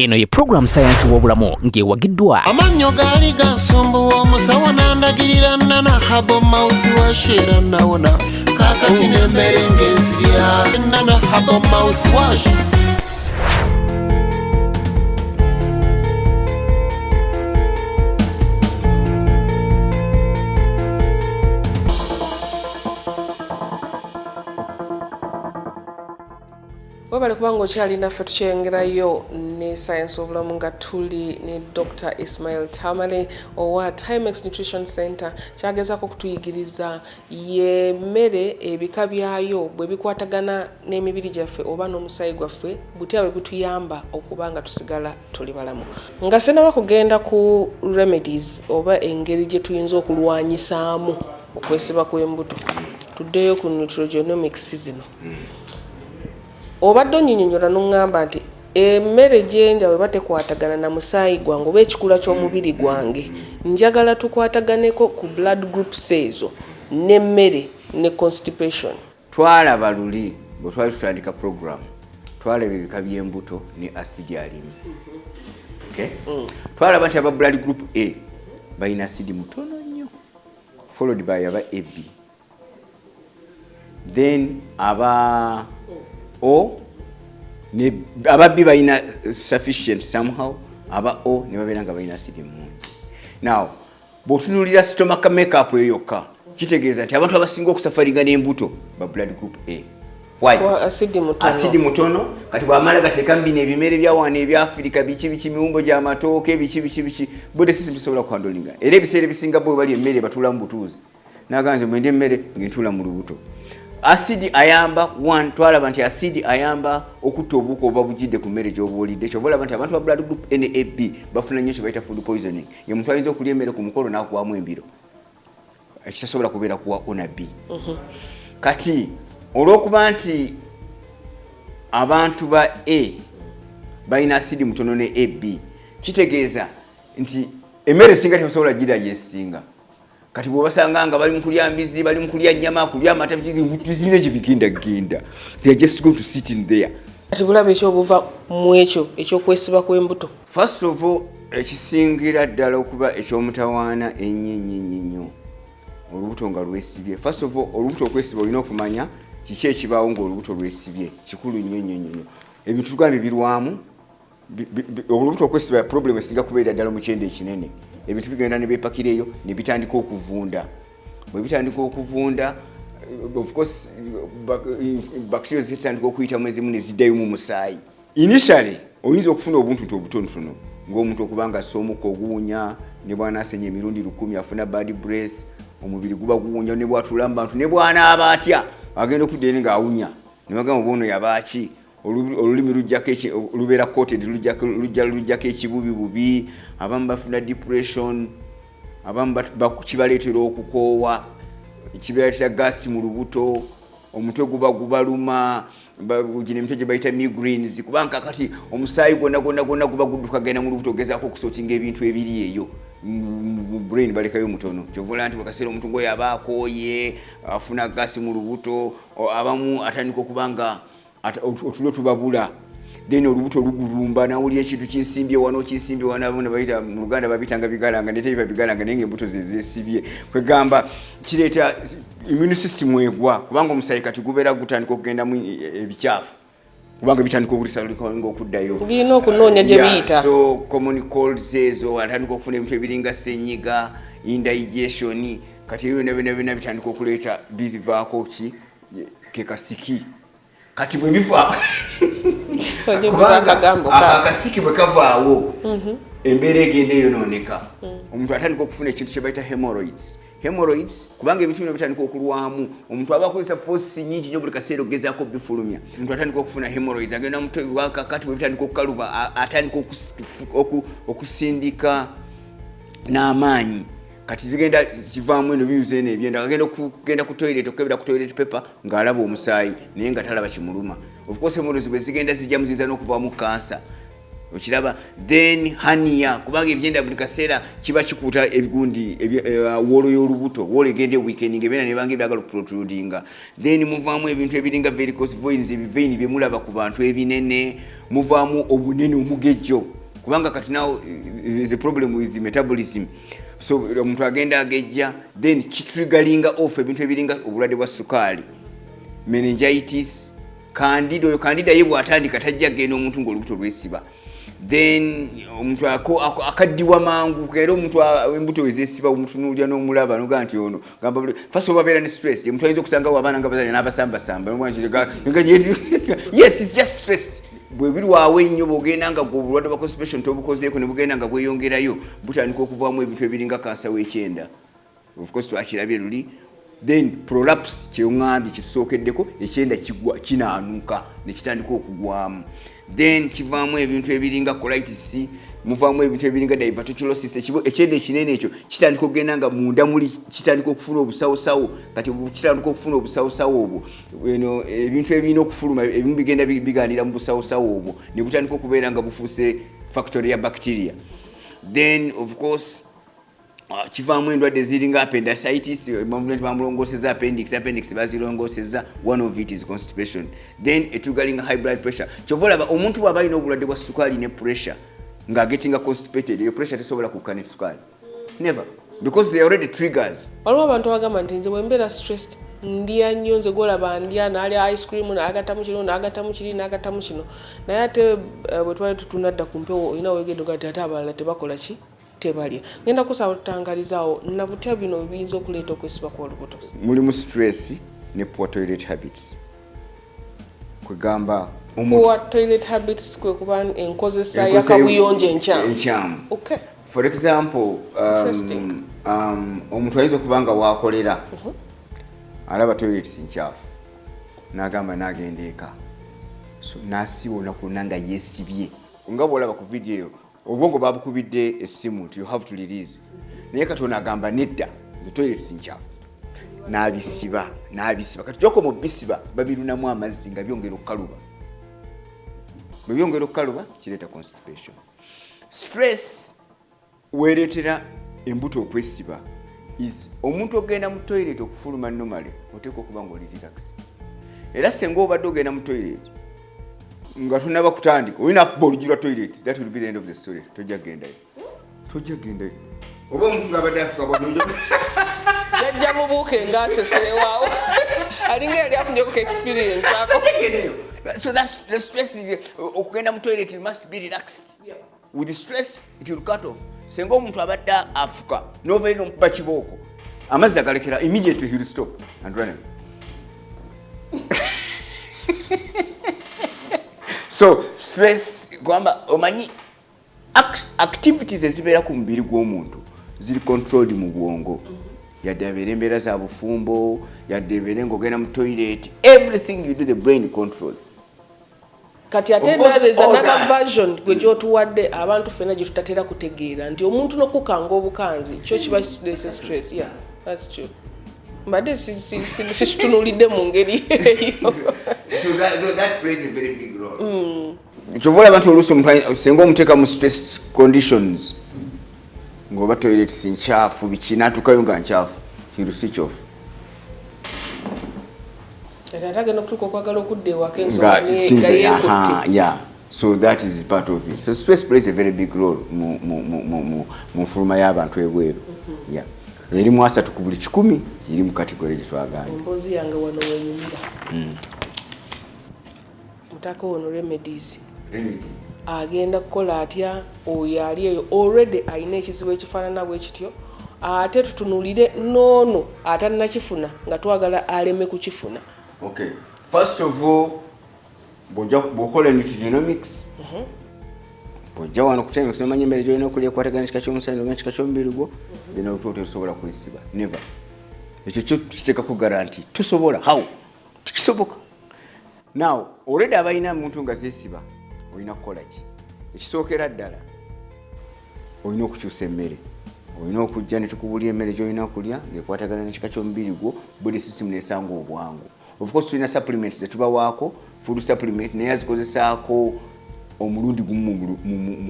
Eno ye program Sayansi w'Obulamu ng'ewagiddwa. Amannyo gaali gansumbuwa, omusawo nandagirira Nana Herbal Mouthwash era nawona. Kaakati nembeera ng'enzirya Nana Herbal Mouthwash. Webale kubanga okyali naffe. Tukyengerayo ne Sayansi Obulamu nga tuli ne Dr Ismail Tamale owa Timex Nutrition Center. Kyagezako okutuyigiriza yemmere ebika byayo bwe bikwatagana n'emibiri gyaffe oba n'omusaayi gwaffe, butya bwe butuyamba okuba nga tusigala tuli balamu. Nga sinaba kugenda ku remedies oba engeri gye tuyinza okulwanyisaamu okwesiba kw'embuto, tuddeyo ku nutrigenomics zino. Obadde onnyinyonnyola n'oŋŋamba nti emmere gyendya bweba tekwatagana na musaayi gwange oba ekikula ky'omubiri gwange, njagala tukwataganeko ku blood groups ezo n'emmere ne constipation. Twalaba luli bwe twali tutandika program, twalaba ebika by'embuto ne asidi alimu. Okay? Twalaba nti aba blood group A balina asidi mutono nnyo, followed by aba AB, then aba O ne aba B balina sufficient somehow, aba O ne babeera nga balina asidi mungi. Now bw'otunuulira stomach makeup eyo yokka, kitegeeza nti abantu abasinga okusufferinga n'embuto ba blood group A. Why? Kuba asidi mutono. Asidi mutono. Kati bwamala gateekamu bino ebimere byawano ebyafirika, biki biki, miwumbo gy'amatooke, biki biki biki, body system tesobola kuhandlinga. Era ebiseera ebisinga bo bali emmere batuula mu butuuzi, naga nze mwende emmere ng'entuula mu lubuto. Asidi ayamba one, twalaba nti asidi ayamba okutta obuwuka obuba bujjidde ku mmere gy'oba olidde. Kyova olaba nti abantu ba blood group NAB bafuna nnyo kye bayita food poisoning. Ye muntu ayinza okulya emmere ku mukolo n'akuwamu embiro, ekitasobola kubeera kuwa O na B. Kati olw'okuba nti abantu ba A balina asidi mutono ne AB, kitegeeza nti emmere singa tebasobola gidigestinga. Kati bwobasanga nga bali mukulya mbizi, bali mukulya nyama, kulya amata, birina gyebigenda genda, they are just going to sit in there. Kati bulabe ekyobuva mu ekyo ekyokwesiba kw'embuto? First of all, ekisingira ddala okuba ekyomutawaana ennyo ennyo ennyo ennyo, olubuto nga lwesibye. First of all, olubuto okwesiba, olina okumanya kiki ekibaawo ngaolubuto lwesibye. Kikulu nnyo nnyo nnyo nnyo. Ebintu tugambye birwamu olubuto okwesiba, problem esinga kubeera ddala mu kyenda ekinene. Ebintu bigenda ne beepakira eyo ne bitandika okuvunda. Bwe bitandika okuvunda, of course bacteria zitandika okuyitamu, ezimu ne ziddayo mu musaayi. Initially oyinza okufuna obuntuntu obutonotono, ng'omuntu okuba nga assa omukka oguwunya, ne bw'anaasenya emirundi 1000 afuna bad breath, omubiri guba guwunya, ne bw'atuula mu bantu, ne bw'anaaba atya agenda okudda eri ng'awunya, ne bagamba oba ono yabaaki. Olulimi lujjako lubeera coated, lujjako ekibubi bubi. Abamu bafuna depression, abamu kibaleetera okukoowa, kibaleetera gasi mu lubuto, omutwe guba gubaluma, gino emitwe gye bayita migraines, kubanga kati omusaayi gwonna gwonna gwonna guba gudduka genda mu lubuto ogezaako okusortinga ebintu ebiri eyo mu brain, balekayo mutono. Kyova olaba nti bwekaseera omuntu ngoyo aba akooye, afuna gasi mu lubuto, abamu atandika okuba nga otulo tubabula, then olubuto lugulumba, nawulira ekintu kinsimbye wano, kinsimbye wano. Abamu nebayita mu Luganda babitanga bigalanga, naye tebiba bigalanga, naye nga embuto zezesibye. Kwegamba kireeta immune system egwa, kubanga omusaayi kati gubeera gutandika okugendamu ebikyafu, kubanga bitandika okulisalulinga okuddayo. Birina okunoonya gye biyita. So common colds ezo, atandika okufuna ebintu ebiringa senyiga, indigestion. Kati ebyo byonna byonna byonna bitandika okuleeta, bivaako ki? Ke kasiki. Kati bwe biva Ojja akagambo ka akasiki bwe kavaawo, embeera egenda eyonooneka. Omuntu atandika okufuna ekintu kye bayita hemorrhoids. Hemorrhoids, kubanga ebintu bino bitandika okulwamu, omuntu aba akozesa force nyingi nnyo buli kaseera okugezaako bifulumya. Omuntu atandika okufuna hemorrhoids, agenda mutwe wakakati bwe bitandika okukaluba, atandika okusindika n'amaanyi. Kati bigenda kivaamu eno biyuza eno ebyenda, agenda okugenda ku toilet, okukebera ku toilet paper ng'alaba omusaayi naye nga talaba kimuluma. Of course hemorrhoids bwe zigenda zijjamu, ziyinza n'okuvaamu kansa. Okiraba? Then hernia, kubanga ebyenda buli kaseera kiba kikuuta ebigundi wall y'olubuto, wall egenda eweakening, ebyenda nebanga ebyagala okuprotrudinga. Then muvaamu ebintu ebiringa varicose veins, ebiveini byemulaba ku bantu ebinene. Muvaamu obunene, omugejjo, kubanga kati now is a problem with the metabolism, so omuntu agenda agejja. Then kitriggeringa off ebintu ebiringa obulwadde bwa sukaali, meningitis, candida. Oyo candida ye bw'atandika tajja kgenda omuntu ng'olubuto lwesiba. Then omuntu akaddiwa mangu, era omuntu embuto wezesiba omutunuulya n'omulaba nogaa nti ono gamba first of all babeera ne stress. Omuntu ayinza okusangawo abaana nga bazanya n'abasambasamba. Yes, it's just stressed. Bwe birwawo ennyo, bwogenda nga gwe obulwadde bwa constipation tobukozeeko, ne bugenda nga bweyongerayo, butandika okuvaamu ebintu ebiringa kansa w'ekyenda. Of course twakirabye luli. Then prolapse, kyeŋŋambye kyetusookeddeko, ekyenda kigwa, kinaanuka ne kitandika okugwamu. Then kivaamu ebintu ebiringa colitis, muvaamu ebintu ebiringa diverticulosis. Ekyenda ekinene ekyo kitandika okugenda nga munda muli kitandika okufuna obusawosawo. Kati kitandika okufuna obusawosawo obwo, eno ebintu ebirina okufuluma ebimu bigenda biganira mu busawosawo obwo, ne butandika okubeera nga bufuuse factory ya bacteria. Then of course kivaamu endwadde eziringa appendicitis. Bamulongoseza appendix, appendix bazirongoseza, one of it is constipation. Then etriggeringa high blood pressure. Kyova olaba omuntu bw'aba alina obulwadde bwa sukaali ne pressure ng'agetinga constipated, eyo pressure tesobola kukka ne sukaali, never, because they are already triggers. Waliwo abantu abagamba nti nze bwe mbeera stressed ndya nnyo, nze gwolaba ndya, naalya ice cream, naagattamu kino, naagattamu kiri, naagattamu kino. Naye ate bwe twali tutunadda ku mpewo, olina wegenda oga nti ate abalala tebakola ki, tebalya. Ngenda kusaba tutangalizaawo nabutya bino biyinza okuleeta okwesiba kw'olubuto. Mulimu stress ne poor toilet habits, kwegamba omuntu Poor toilet habits kwe kuba enkozesa yakabuyonjo enkyamu? Enkyamu. Okay. For example, Interesting. Omuntu ayinza okuba nga wakolera alaba toilets nkyafu, n'agamba n'agenda eka, so n'asiiba olunaku lwonna nga yeesibye. Nga bwolaba ku vidiyo eyo, obwongo babukubidde essimu nti you have to release, naye katonda agamba nedda, the toilets nkyafu, n'abisiba, n'abisiba. Kati gyokoma obisiba, babirunamu amazzi nga byongera okukaluba. Bwe byongera okukaluba, kireeta constipation. Stress weereetera embuto okwesiba is omuntu ogenda mu toilet okufuluma normally oteeka okuba nga oli relax. Era senga obadde ogenda mu toilet nga tonaba kutandika, olina kuba oluggi lwa toilet, that will be the end of the story. Tojja kugendayo, tojja kugendayo. Oba omuntu ngaabadde afuka bwa- Yajja mubuuke ngaaseseewaawo, alinga yali afunyeko experience ako. So that's the stress is, okugenda mu toilet you must be relaxed. With the stress it will cut off. Senga omuntu abadde afuka nova eri nomukuba kibooko, amazzi agalekera, immediately he will stop and run away. So stress, kwamba omanyi activities ezibeera ku mubiri gw'omuntu ziri controlled mu bwongo. Yadde abeere embeera za bufumbo, yadde ebeere ng'ogenda mu toilet, everything you do, the brain controls. Kati ate Of course, now there's all another that. version gwe gyotuwadde, abantu ffenna gye tutatera kutegeera, nti omuntu n'okukanga obukanzi kyo kiba kireese stress. Yeah, that's true. Mbadde sikitunuulidde mu ngeri eyo. So that plays a very big role. Kyova olaba nti oluusi omuntu singa omuteeka mu stress conditions, ng'oba toilets nkyafu, biki, n'atuukayo nga nkyafu, he will switch off. Kati ate agenda okutuuka okwagala okudda ewaka, nga ensonga since nga yeekutte. Aha, yeah, so that is part of it. So stress plays a very big role mu nfuluma y'abantu ebweru. Yeah, erimu 30 ku buli 100 eri mu category gye twagambye. Emboozi yange wano wenyumira. Mutaka ono, remedies agenda kukola atya oyo ali eyo already alina ekizibu ekifaanana bwe kityo? Ate tutunulire n'ono atannakifuna nga twagala aleme kukifuna. Okay, first of all, bw'okola nutrigenomics, bw'ojja wano ku Timex nomanya emmere gyolina okulya ekwatagana ekika ky'omusaayi n'ekika ky'omubiri gwo, then olubuto terusobola kwesiba, never. Ekyo kyo tukiteekako guarantee. Tosobola, how tekisoboka. Now already abalina muntu nga zeesiba, olina kukola ki? Ekisookera ddala, olina okukyusa emmere. Olina okujja ne tukubulya emmere gyolina okulya ng'ekwatagana n'ekika ky'omubiri gwo, body system nesanga obwangu. Of course tulina supplements zetubawaako, food supplement, naye azikozesaako Omulundi gumu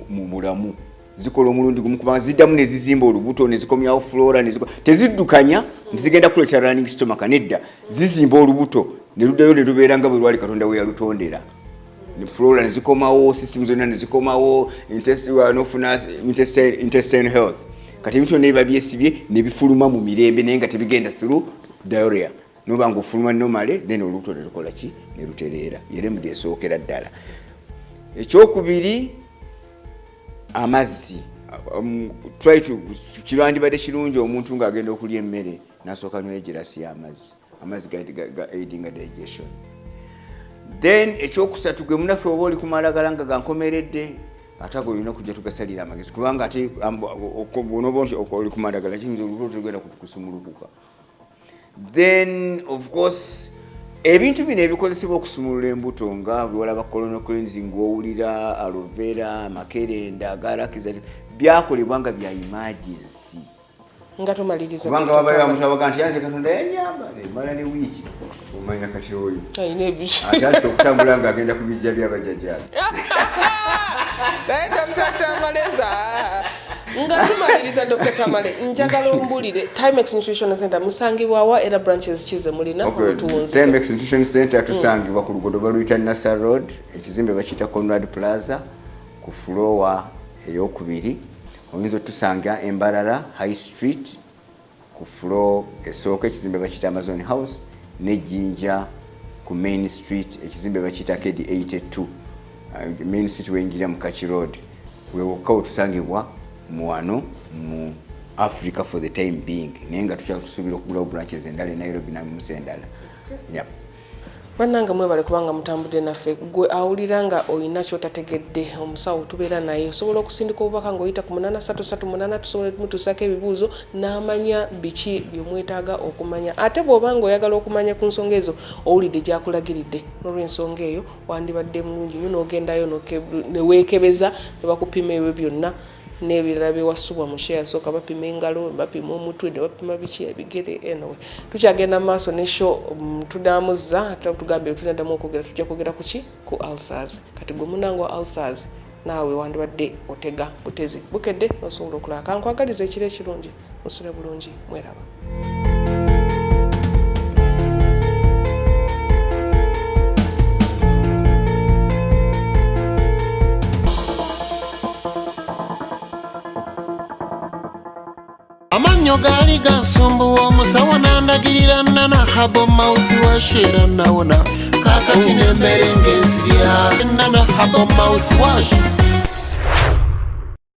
mu bulamu zikola omulundi gumu, kubanga ziddamu ne zizimba olubuto ne zikomyawo flora, teziddukanya nti zigenda kuleeta running stomach, nedda. Zizimba olubuto ne luddayo ne lubeera nga bwe lwali Katonda we yalutondera. Flora ne zikomawo, system zonna ne zikomawo, nofuna intestine health. Kati ebintu byonna biba byesibye ne bifuluma mu mirembe, naye nga tebigenda through diarrhea. Noba nga ofuluma normally, then olubuto ne lukola ki? Ne lutereera. Ye remedy esookera ddala. Ekyokubiri, amazzi. Try to, kirwandibadde kirungi omuntu ng'agenda okulya emmere nasooka nywa egirasi y'amazzi. Amazzi ga aidinga digestion. Then ekyokusatu, gwe munaffe oba oli kumalagala nga gankomeredde, ate ago olina kujja tugasalira amagezi, kubanga ate bwonoba nti oli kumalagala, kiyinza olubuto tugenda kusumulukuka. Then of course ebintu bino ebikozesebwa okusumulula embuto, nga bwolaba colon cleansing, owulira aloe vera, makerenda, garakiza, byakolebwa nga bya emergency. Nga tumaliriza, kubanga wabayo omuntu abaga nti yanze Katonda yanyamba emala ne wiiki, omanya kati oyo alina ebiki. Atandise okutambula ng'agenda ku bijja byabajjajjaabe. Naye Dr Tamaleza, nga tumaliriza, Dr Tamale, njagala ombulire, Timex Nutrition Center musangibwawa era branches kize mulina? Otuwunzike. Timex Nutrition Center tusangibwa ku luguudo baluyita Nasser Road, ekizimbe bakiyita Conrad Plaza, ku floor eyokubiri. Oyinza otusanga Embarara High Street ku floor esooka, ekizimbe bakiyita Amazon House, nejjinja ku Main Street, ekizimbe bakiyita Ked 82. Main Street weyingira mu Kachi Road, wewokka wetusangibwa mu wano mu Africa for the time being, naye nga tusuubira okugulawo branches endala e Nairobi namusi endala. Yep. Bannange, mwebale kubanga mutambudde naffe. Gwe awulira nga olina kyotategedde, omusawo tubeera naye, osobola okusindika obubaka ng'oyita ku 8338, tusobola mutuusako ebibuuzo n'amanya biki byemwetaaga okumanya. Ate bw'oba nga oyagala okumanya ku nsonga ezo, owulidde gyakulagiridde. N'olwensonga eyo, wandibadde mulungi nnyo n'ogendayo neweekebeza ne bakupima ebyo byonna n'ebirala byewasubwa mu show yasooka. Bapima engalo, bapima omutwe, ne bapima biki, ebigere. Anyway, tukyagenda mu maaso ne show. Tunamuzza ate tugambye tunaddamu okwogera, tujja kwogera ku ki? Ku ulcers. Kati gwe munange wa ulcers, naawe wandibadde otega butezi bukedde nosobola okulaba. Kankwagaliza ekiro ekirungi, musule bulungi, mweraba. Amannyo gaali gansumbuwa, omusawo nandagirira Nana Herbal mouthwash era nawona. Kaakati nemmere ng'enzirya Nana Herbal mouthwash.